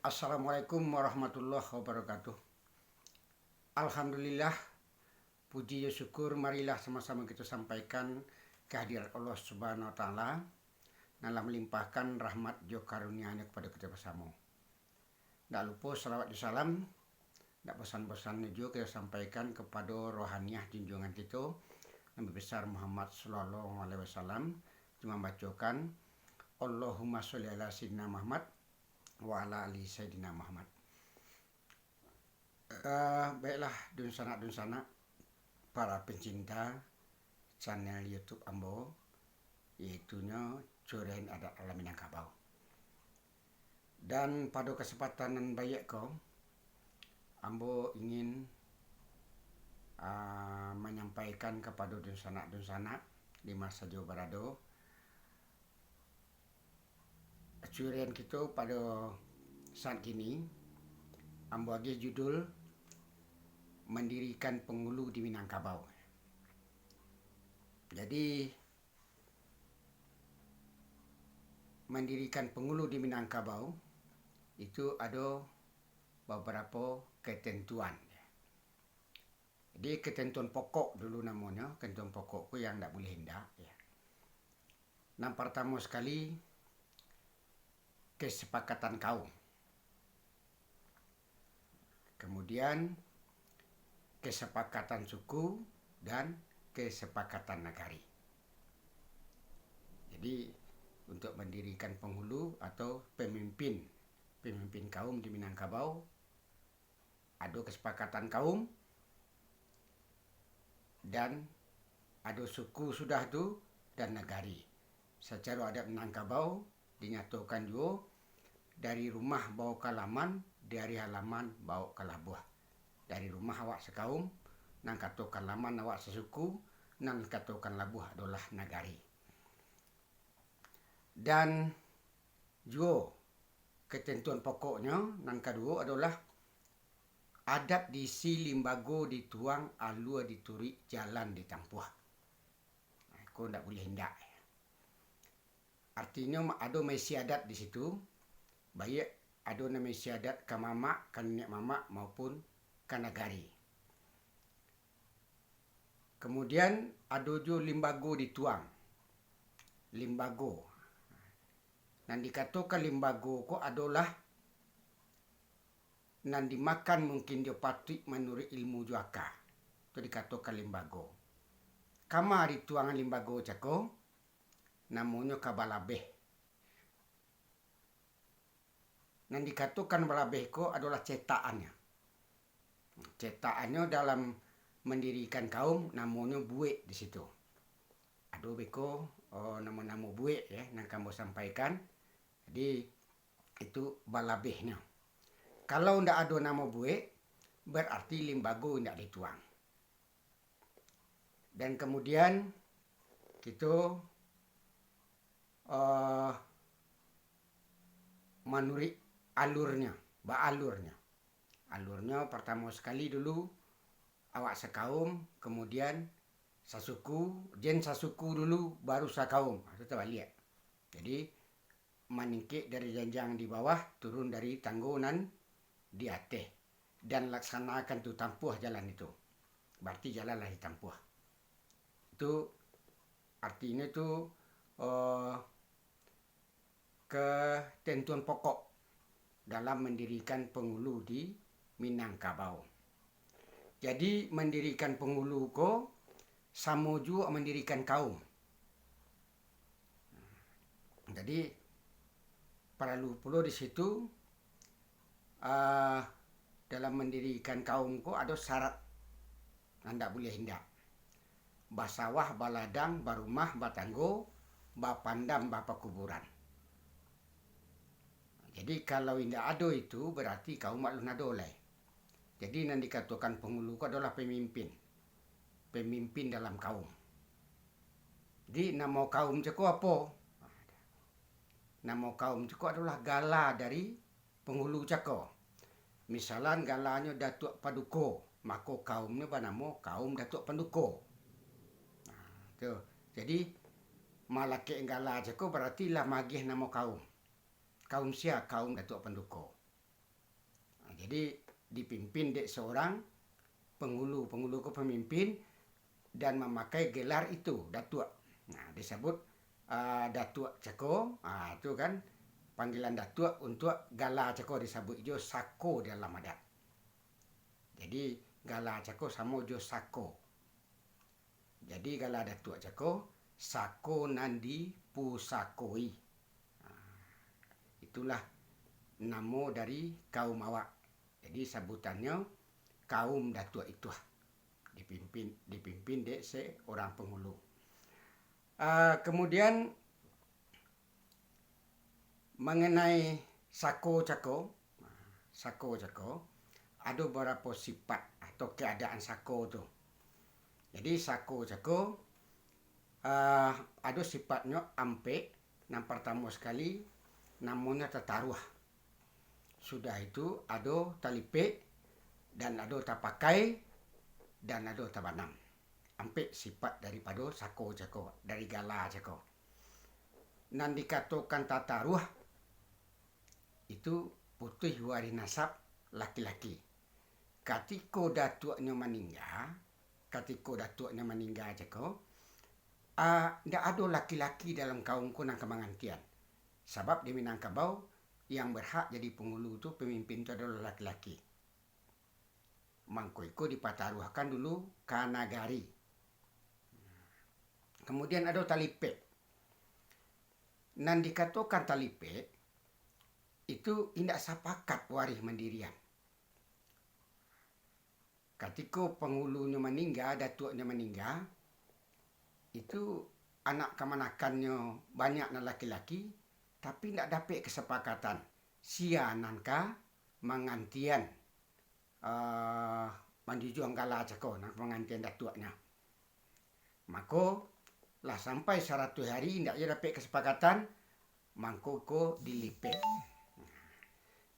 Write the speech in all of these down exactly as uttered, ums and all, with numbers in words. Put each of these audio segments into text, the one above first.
Assalamualaikum warahmatullahi wabarakatuh. Alhamdulillah, puji jo syukur marilah samo-samo kito sampaikan ka hadirat Allah Subhanahu wa Ta'ala, nan lah malimpahkan rahmat jo karunia-Nyo kapado kito basamo. Ndak lupo salawat jo salam, ndak bosan-bosan juo kito sampaikan kapado rohaniah junjuangan kito, Nabi Besar Muhammad sallallahu alaihi wasallam, jo mambacokan, "Allahumma sholli ala Sayyidina Muhammad, wa ala ali Sayyidina Muhammad." Eh, baiklah, dunsanak-dunsanak, para pencinta channel YouTube ambo, yaitunyo Curian Adat Alam Minangkabau. Dan pado kasempatan nan baiak ko, ambo ingin, ah, manyampaikan kapado dunsanak-dunsanak di ma sajo barado, curian kito pado saat kini, ambo agiah judul Mandirikan Panghulu di Minangkabau. Jadi, mandirikan panghulu di Minangkabau, itu ado babarapo ketentuan. Jadi, ketentuan pokok dulu namonyo, ketentuan pokok ko yang ndak buliah indak, ya. Nan partamo sakali, kesepakatan kaum. Kemudian, kesepakatan suku dan kesepakatan nagari. Jadi, untuk mandirikan panghulu atau pamimpin, pamimpin kaum di Minangkabau, ado kasapakatan kaum, dan ado suku sudah tu, dan nagari. Sacaro adat Minangkabau dinyatokan juo, dari rumah bao ka laman, dari halaman bao ka labuah. Dari rumah awak sakaum, nan katokan laman awak sasuku, nan katokan labuah adolah nagari. Dan juo, ketentuan pokoknyo nan kaduo adolah, adat diisi, limbago dituang, alua dituruik, jalan ditampuah. Nah, iko ndak buliah indak. Artinyo, ma-, ado maisi adat di situ, baiak ado nan maisi adat ka mamak, ka niniak mamak, maupun ka nagari. Kemudian, ado juo limbago dituang. Limbago. Nan dikatokan limbago ko adolah nan dimakan mungkin jo patuik manuruik ilmu jo aka. Tu dikatokan limbago. Kama dituang limbago cako, namonyo ka balabeh. Nan dikatokan balabeh ko adolah cetakannyo. Cetakannyo dalam mandirikan kaum, namonyo buek di situ. Ado beko, oh, namo-namo buek, ya, nan ka ambo sampaikan. Jadi, itu balabehnyo. Kalau ndak ado namo buek, berarti limbago indak dituang. Dan kemudian, kito, eh, manuruik alurnyo, baalurnyo. Alurnyo partamo sakali dulu awak sakaum, kemudian sasuku, jan sasuku dulu, baru sakaum. Ah, tu tabaliak. Jadi, maningkek dari janjang di bawah, turun dari tanggo nan di ateh, dan laksanakan tu, tampuah jalan itu. Berarti jalan lah ditampuah. Itu artinyo tu, eh, ketentuan pokok dalam mandirikan panghulu di Minangkabau. Jadi, mandirikan panghulu ko samo juo mandirikan kaum. Jadi, paralu pulo di situ, ah, dalam mandirikan kaum ko ado syarat nan ndak buliah indak. Basawah, baladang, barumah, batanggo, bapandam, bapakuburan. Jadi, kalau indak ado itu, berarti kaum alun ado lai. Jadi, nan dikatokan panghulu ko adolah pamimpin. Pamimpin dalam kaum. Jadi, namo kaum cako apo? Namo kaum cako adolah gala dari panghulu cako. Misalan, galanyo Datuak Paduko, mako kaumnyo banamo kaum Datuak Panduko. Nah, tu. Jadi, malakek gala cako berarti lah magiah namo kaum. Kaum sia? Kaum Datuak Panduko. Jadi, dipimpin dek seorang pangulu. Pangulu ko pamimpin dan mamakai gelar itu, datuak. Nah, disebut, ah, datuak cako, ah, tu kan panggilan datuak untuak gala cako, disebut jo sako dalam adat. Jadi, gala cako samo jo sako. Jadi, gala datuak cako, sako nan dipusakoi. Ah, itulah namo dari kaum awak. Jadi, sabutannyo kaum datuak itulah, dipimpin, dipimpin dek seorang pangulu. Ah, kemudian, mangenai sako cako, sako cako, ado babarapo sipat atau keadaan sako tu. Jadi, sako cako, ah, ado sipatnyo ampek. Nan partamo sakali, namonyo tataruah. Sudah itu, ado talipek, dan ado tapakai, dan ado tabanam. Ampek sipat daripado sako cako, dari gala cako. Nan dikatokan tataruah, itu putuih warih nasab laki-laki. Katiko datuaknyo maningga, katiko datuaknyo maningga cako, a, ndak ado laki-laki dalam kaum ko nan ka mangantian. Sabab di Minangkabau, yang berhak jadi pangulu tu, pamimpin tu adolah laki-laki. Mangko iko dipataruahkan dulu ka nagari. Kamudian ado talipek. Nan dikatokan talipek, itu indak sapakat warih mandirian. Katiko pangulunyo maningga, datuaknyo maningga, itu anak kamanakannyo banyak nan laki-laki, tapi indak dapek kasapakatan, sia nan ka mangantian, eh, manjujuang gala cako, nan mangantian datuaknyo. Mako, lah sampai saratuih hari indak juo dapek kasapakatan, mangko ko dilipek.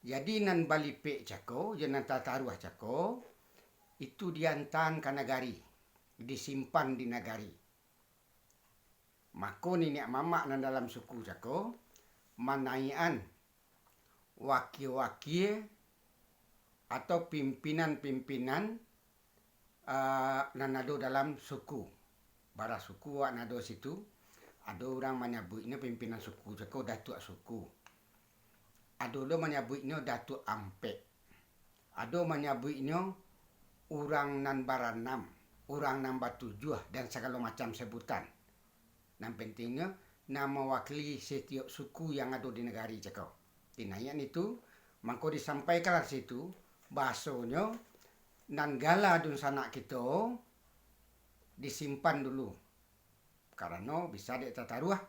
Jadi, nan balipek cako, jo nan tataruah cako, itu diantaan ka nagari, disimpan di nagari. Mako, niniak mamak nan dalam suku cako, manaiakan wakie-wakie atau pimpinan-pimpinan, ah, nan ado dalam suku. Bara suku awak nan ado situ, ado urang manyabuiknyo pimpinan suku cako datuak suku. Ado lo manyabuiknyo datuak ampek. Ado manyabuiknyo urang nan baranam, urang nan batujuah, dan sagalo macam sebutan. Nan pentingnyo, nan mawakili satiok suku yang ado di nagari cako. Dinaiakan itu, mangko disampaikanlah situ, bahasonyo, nan gala dunsanak kito disimpan dulu, karano bisa dek tataruah,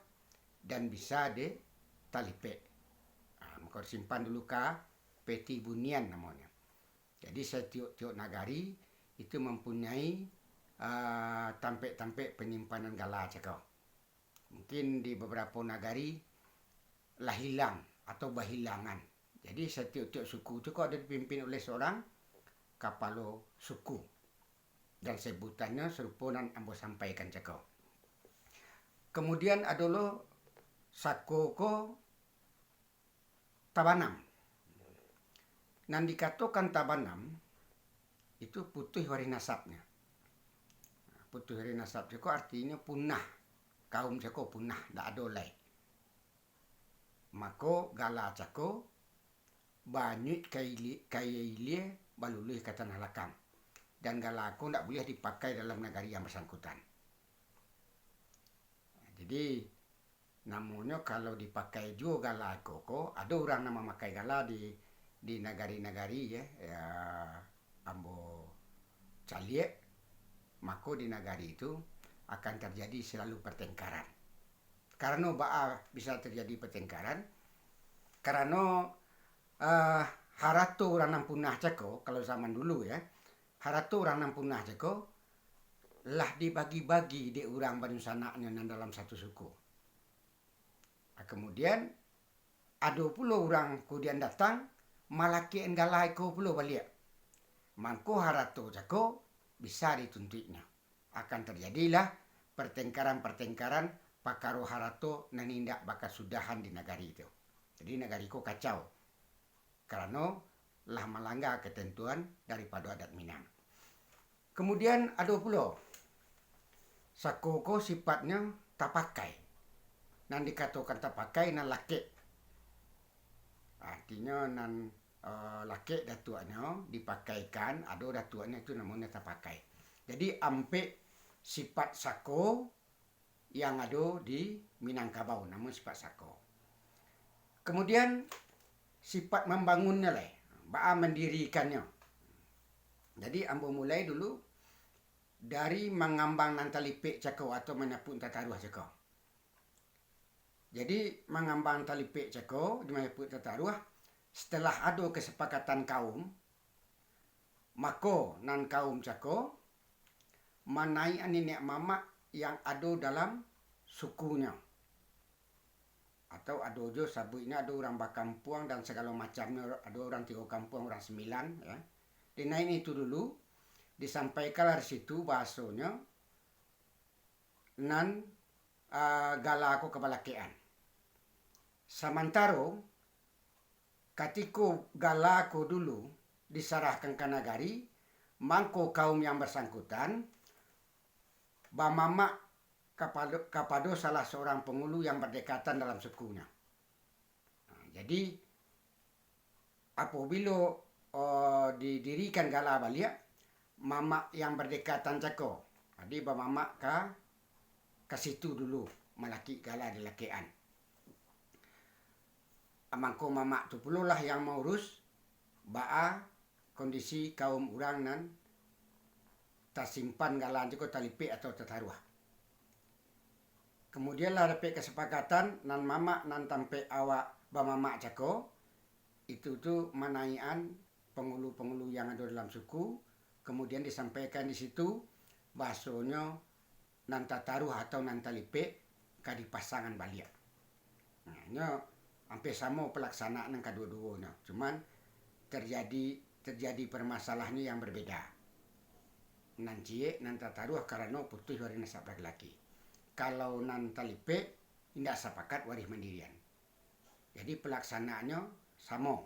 dan bisa dek talipek. Ah, mangko disimpan dulu ka peti bunian namonyo. Jadi, satiok-tiok nagari itu mampunyai, ah, tampek-tampek panyimpanan gala cako. Mungkin di babarapo nagari lah hilang atau bahilangan. Jadi, satiok-tiok suku tu ko ado dipimpin oleh seorang kapalo suku. Dan sebutannyo sarupo nan ambo sampaikan cako. Kamudian, ado lo sako ko tabanam. Nan dikatokan tabanam, itu putuih warih nasabnyo. Putuih warih nasab cako artinyo punah. Kaum cako punah, ndak ado lai. Mako, gala cako banyuik ka ili-, ka ilia, baluluih ka tanah lakang. Dan gala ko ndak buliah dipakai dalam nagari yang basangkutan. Jadi, namonyo kalau dipakai juo gala iko ko, ado urang nan mamakai gala di, di nagari-nagari, yo, yo, ambo caliak, mako di nagari tu akan tarjadi salalu partengkaran. Karano baa bisa tarjadi partengkaran? Karano, eh, harato urang nan punah cako, kalau zaman dulu, yo, harato urang nan punah cako, lah dibagi-bagi dek urang badunsanaknyo nan dalam satu suku. Ah, kamudian, ado pulo urang kudian datang, malakekan gala iko pulo baliak. Mangko harato cako bisa dituntuiknyo. Akan tarjadilah partengkaran-partengkaran pakaro harato nan indak bakasudahan di nagari tu. Jadi, nagari ko kacau. Karano lah malangga katantuan daripado adat Minang. Kamudian ado pulo, sako ko sipatnyo tapakai. Nan dikatokan tapakai, nan lakek. Artinyo nan, eh, lakek datuaknyo dipakaikan, ado datuaknyo tu namonyo tapakai. Jadi ampek sipat sako yang ado di Minangkabau, namonyo sipat sako. Kamudian sipat mambangunnyo lai, baa mandirikannyo. Jadi ambo mulai dulu dari mangambang nan talipek cako atau manyapuik nan tataruah cako. Jadi mangambang talipek cako, di manyapuik nan tataruah, setelah ado kasapakatan kaum, mako nan kaum cako manaiak niniak mamak yang ado dalam sukunyo. Atau ado jo sabuiknyo ado urang bakampuang dan sagalo macamnyo, ado urang tigo kampuang, urang sambilan, ya. Dinaiak itu dulu, disampaikanlah di situ bahasonyo nan, ah, gala ko ka balakekan. Samantaro katiko gala ko dulu disarahkan ka nagari, mangko kaum yang basangkutan bamamak kapado, kapado salah saurang pangulu yang bardekatan dalam sukunyo. Nah, jadi, apabilo, eh, didirikan gala baliak, mamak yang bardekatan cako, jadi bamamak ka, ka situ dulu, malakik gala dilakekan. Mangko mamak tu pulolah yang maurus baa kondisi kaum urang nan tasimpan gala cako talipek atau tataruah. Kamudian lah dapek kasapakatan, nan mamak nan tampek awak bamamak cako, itu tu manaiakan pangulu-pangulu yang ado dalam suku, kamudian disampaikan di situ, bahasonyo nan tataruah atau nan talipek ka dipasangan baliak. Nah, nyo ampia samo palaksanaan nan kaduo-duonyo, cuman tarjadi, tarjadi parmasalahannyo yang barbeda. Nan ciek, nan tataruah karano putuih warih nasab laki-laki. Kalau nan talipek, indak sapakat warih mandirian. Jadi palaksanaannyo samo.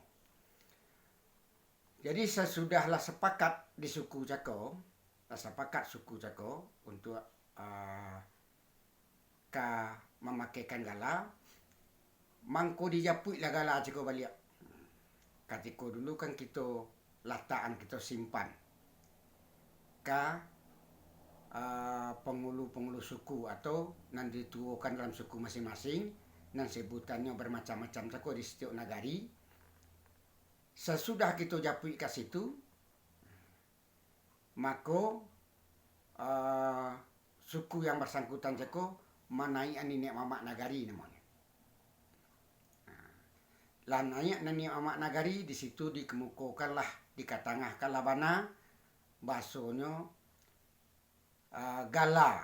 Jadi sasudah lah sapakat di suku cako, lah sapakat suku cako untuak, ah, ka mamakaikan gala, mangko dijapuiklah gala cako baliak. Katiko dulu kan kito latakan, kito simpan ka, ah, pangulu-pangulu suku atau nan dituokan dalam suku masing-masing, nan sebutannyo bamacam-macam cako di satiok nagari. Sasudah kito japuik ka situ, mako, eh, suku yang basangkutan cako manaiak niniak mamak nagari namonyo. Nah, lah naiak niniak mamak nagari, di situ dikemukokanlah, dikatangahkanlah bana, bahasonyo, eh, gala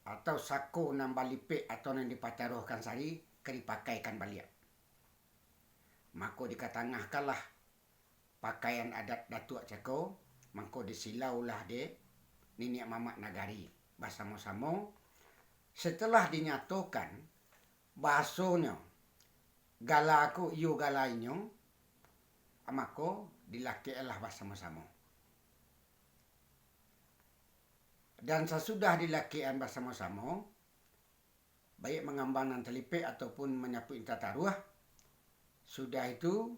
atau sako nan balipek atau nan dipataruahkan sari ka dipakaikan baliak. Mako dikatangahkanlah pakaian adat datuak cako, mangko disilaulah dek niniak mamak nagari basamo-samo. Setelah dinyatokan bahasonyo gala ko iyo gala inyo, mako dilakekanlah basamo-samo. Dan sasudah dilakekan basamo-samo, baiak mangambang nan talipek ataupun manyapuik nan tataruah, sudah itu,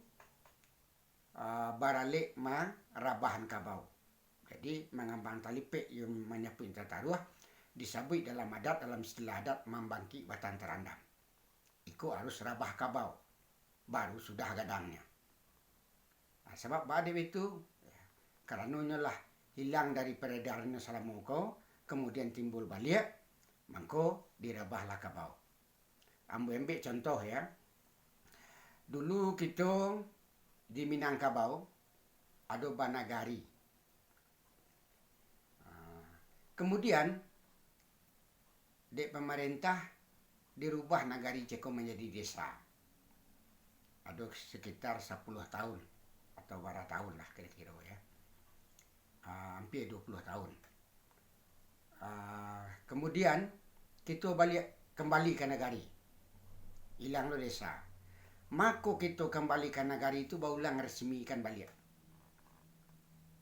ah, baralek marabahan kabau. Jadi, mangambang talipek iyo manyapuik nan tataruah, disabuik dalam adat, dalam istilah adat, mambangkik batang tarandam. Iko harus rabah kabau, baru sudah gadangnyo. Nah, sabab baa dek itu, karanonyo lah hilang dari paredarannyo salamo ko, kamudian timbul baliak, mangko dirabahlah kabau. Ambo ambek contoh, ya. Dulu kito di Minangkabau ado banagari. Ah, kamudian, dek pamarentah dirubah nagari cako manjadi desa. Ado sakitar sapuluah tahun atau bara tahun lah kiro-kiro, ya. Ah, ampia duo puluah tahun. Ah, kamudian, kito baliak kambali ka nagari. Ilang lo desa. Mako kito kambali ka nagari tu baulang rasmikan baliak.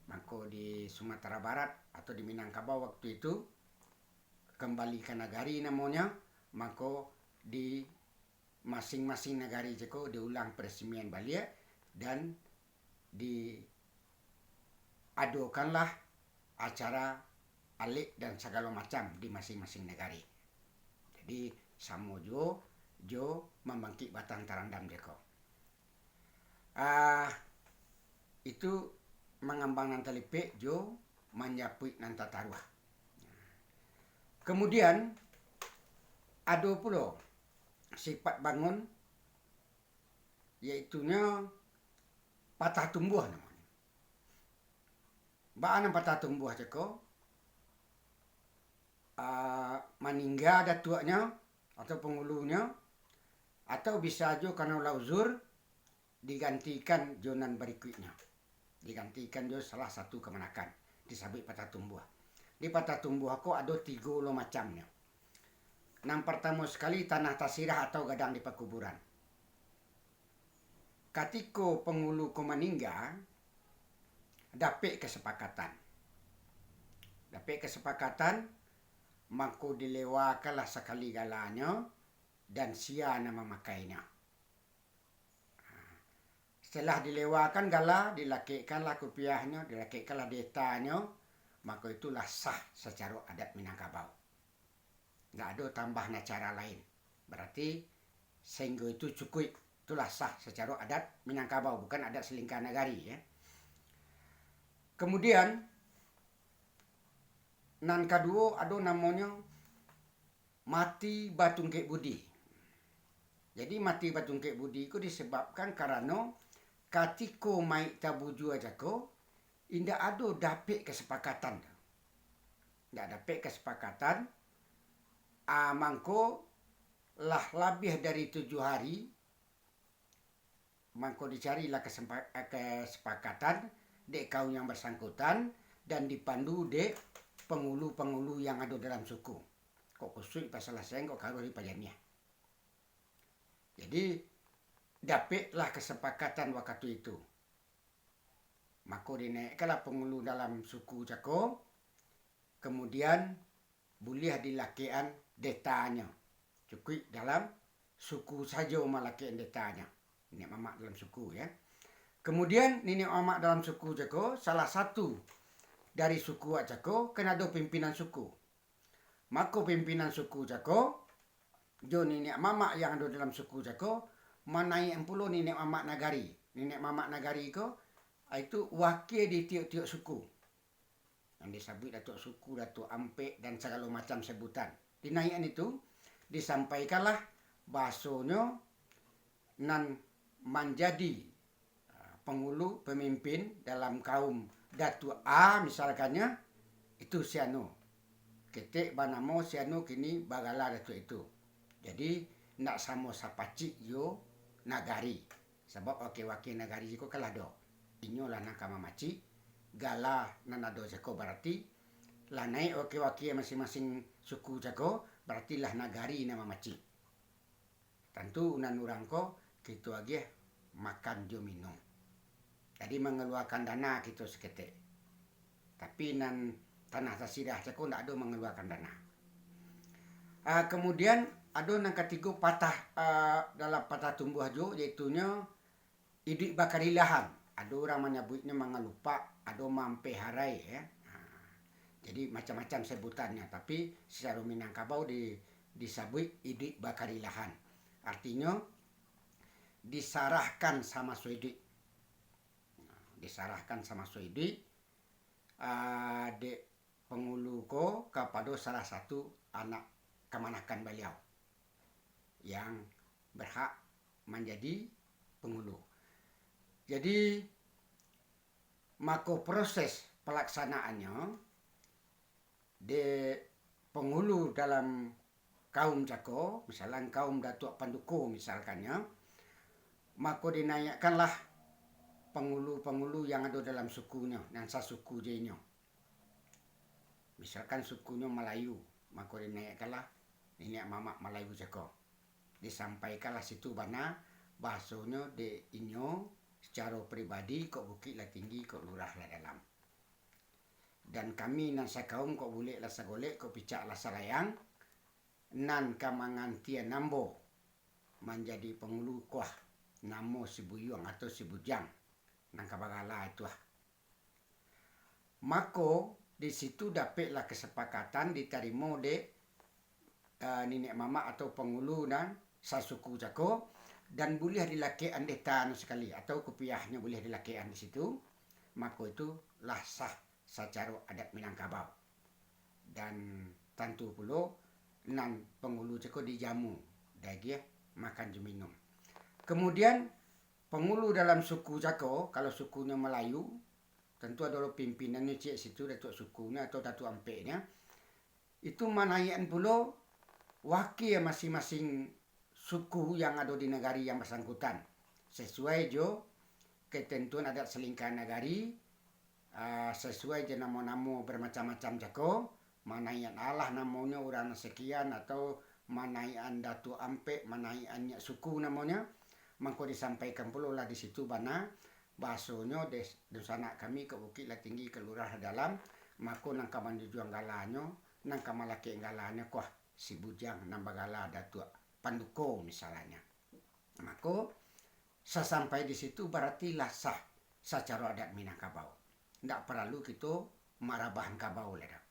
Mako di Sumatera Barat atau di Minangkabau waktu itu, kambali ka nagari namonyo, mako di masing-masing nagari cako diulang peresmian baliak dan diadokanlah acara alek dan sagalo macam di masing-masing nagari. Jadi, samo juo jo mambangkik batang tarandam cako. Ah, itu mangambang nan talipek jo manjapuik nan tataruah. Kamudian, ado pulo sifat bangun, yaitunyo patah tumbuah namonyo. Baa nan patah tumbuah cako? Ah, maningga datuaknyo atau pangulunyo, atau bisa juo karano lah uzur, digantikan jo nan barikuiknyo. Digantikan jo salah satu kamanakan, disabuik patah tumbuah. Di patah tumbuah ko ado tigo lo macamnyo. Nan partamo sakali, tanah tasirah atau gadang di pakuburan. Katiko pangulu ko maningga, dapek kasapakatan. Dapek kasapakatan, mako dilewakanlah sakali galanyo, dan sia nan mamakainyo. Setelah dilewakan gala, dilakekkanlah kupiahnyo, dilakekkanlah detanyo, mako itulah sah sacaro adat Minangkabau. Ndak ado tambah acara lain. Berarti sainggo itu cukuik. Itulah sah sacaro adat Minangkabau, bukan adat salingka nagari, ya. Kemudian, nan kaduo ado namonyo mati batungkek budi. Jadi, mati batungkek budi ko disebabkan karano katiko mayik tabujua cako, indak ado dapek kasapakatan. Indak dapek kasapakatan, ah, mangko lah labiah dari tujuah hari, mangko dicarilah kasempa-, kasapakatan dek kaum yang bersangkutan dan dipandu dek pangulu-pangulu yang ado dalam suku. Kok kusuik pasalasaian, kok karuah dipajaniah. Jadi, dapeklah kasapakatan wakatu itu. Mako, dinaikkanlah pangulu dalam suku cako, kamudian, buliah dilakekan detanyo. Cukuik dalam suku sajo malakekan detanyo. Niniak mamak dalam suku, ya. Kamudian, niniak mamak dalam suku cako, salah satu dari suku wak cako, kan ado pimpinan suku. Mako, pimpinan suku cako, jo niniak mamak yang ado dalam suku cako, manaiakan pulo niniak mamak nagari. Niniak mamak nagari ko, itu wakia di tiok-tiok suku. Nan disabuik datuak suku, datuak ampek, dan sagalo macam sebutan. Dinaiakan itu, disampaikanlah basonyo nan manjadi, ah, pangulu, pamimpin dalam kaum Datuak A, misalkannyo, itu si anu. Ketek banamo si anu, kini bagala Datuak itu. Jadi, ndak samo sapacik jo nagari. Sabab wakia-wakia nagari ko kan lah ado. Inyo lah nan ka mamacik, gala nan ado cako barati, lah naik wakia-wakia masing-masing suku cako, barati lah nagari nan mamacik. Tantu nan urang ko kito agiah makan jo minum. Jadi mangaluakan dana kito saketek. Tapi nan tanah tasirah cako ndak ado mangaluakan dana. Ah, kamudian ado nan katigo patah, ah, dalam patah tumbuah juo, yaitunyo iduik bakarilahan. Ado urang manyabuiknyo mangalupak, ado mampeharai, ya. Ha, jadi macam-macam sebutannyo, tapi sacaro Minangkabau di, disabuik iduik bakarilahan. Artinyo, disarahkan samaso iduik. Nah, disarahkan samaso iduik, ah, dek pangulu ko kapado salah satu anak kamanakan baliau yang berhak manjadi pangulu. Jadi, mako proses palaksanaannyo, dek pangulu dalam kaum cako, misalkan kaum Datuak Panduko misalkannyo, mako dinaiakkanlah pangulu-pangulu yang ado dalam sukunyo, nan sasuku jo inyo. Misalkan sukunyo Malayu, mako dinaiakkanlah niniak mamak Malayu cako. Disampaikanlah situ bana Bahasonyo dek inyo sacaro pribadi, kok bukik lah tinggi, kok lurah lah dalam. Dan kami nan sakaum, kok bulek lah sagolek, kok picak lah salayang, nan ka mangantian ambo manjadi pangulu kuah, namo si Buyuang atau si Bujang, nan ka bagala itu ah. Mako, di situ dapeklah kasapakatan ditarimo dek, eh, niniak mamak atau pangulu nan sasuku cako, dan buliah dilakekan deta anu sakali, atau kupiahnyo buliah dilakekan di situ, mako itu lah sah sacaro adat Minangkabau. Dan tantu pulo nan pangulu cako dijamu, diagiah makan jo minum. Kamudian, pangulu dalam suku cako, kalau sukunyo Malayu, tantu ado lo pimpinannyo ciek situ, datuak sukunyo atau datuak ampeknyo. Itu manaiakan pulo wakia masing-masing suku yang ado di nagari yang basangkutan, sasuai jo ketentuan adat salingka nagari, ah, sasuai jo namo-namo bamacam-macam cako, manaiakan alah namonyo urang nan sakian, atau manaiakan datuak ampek, manaiakan nyiak suku namonyo, mangko disampaikan pulo lah di situ bana, bahasonyo des-, dunsanak kami, kok bukik lah tinggi, kok lurah lah dalam, mako nan ka manjujuang galanyo, nan ka malakek galanyo, kuah si Bujang nan bagala Datuak Panduko misalnyo. Mako, sasampai di situ barati lah sah sacaro adat Minangkabau. Ndak paralu kito marabahan kabau lai doh.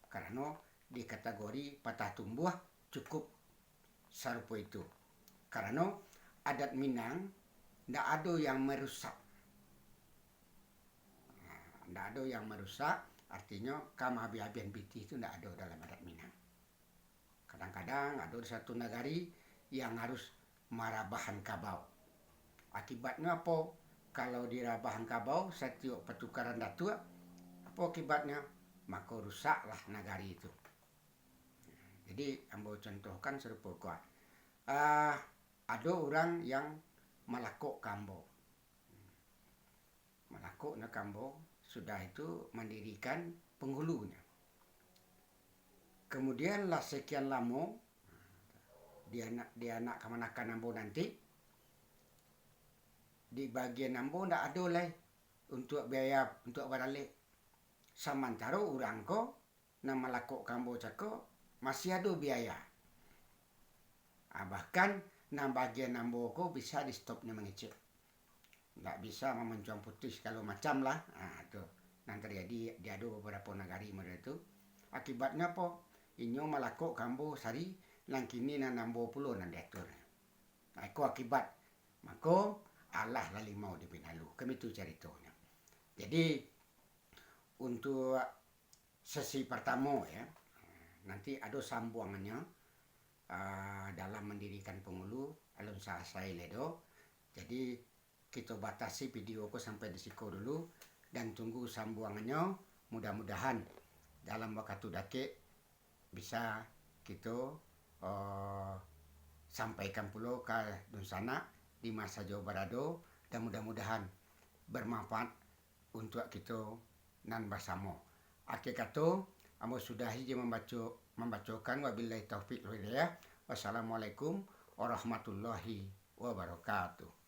Karano dikategori patah tumbuah cukup sarupo itu. Karano adat Minang ndak ado yang marusak. Nah, ndak ado yang marusak, artinyo ka maabiah-abiahan pitih tu ndak ado dalam adat Minang. Kadang-kadang ado di satu nagari yang harus marabahan kabau. Akibatnyo apo? Kalau dirabahan kabau, satiok patukaran datuak, apo akibatnyo? Mako rusaklah nagari itu. Jadi, ambo contohkan sarupo ko. Ah, ado urang yang malakok ka ambo. Malakoknyo ka ambo, sudah itu mandirikan panghulunyo. Kamudian lah sakian lamo, di anak, di anak kamanakan ambo nanti, di bagian ambo ndak ado lai untuak biaya, untuak baralek. Samantaro urang ko nan malakok ka ambo cako, masih ado biaya. Ah, bahkan nan bagian ambo ko bisa di-stop-nyo mangecek. Ndak bisa mamancuang putih sagalo macam lah. Ah, tu. Nan tarjadi di ado babarapo nagari model tu. Akibatnyo apo? Inyo malakok ka ambo sari, nan kini nan ambo pulo nan diatur. Nah, iko akibat. Mako, alah lah limau di binalu. Kan itu caritonyo. Jadi, untuak sesi partamo, ya. Nanti ado sambuangannyo, ah, dalam mandirikan panghulu, alun salasai lai doh. Jadi, kito batasi video ko sampai di siko dulu, dan tunggu sambuangannyo. Mudah-mudahan dalam wakatu dakek bisa kito, eh, sampaikan pulo ka dunsanak di ma sajo barado, dan mudah-mudahan bermanfaat untuak kito nan basamo. Akhir kato, ambo sudahi jo mambaco-, mambacokan, wabillahi taufik wal hidayah. Wassalamualaikum warahmatullahi wabarakatuh.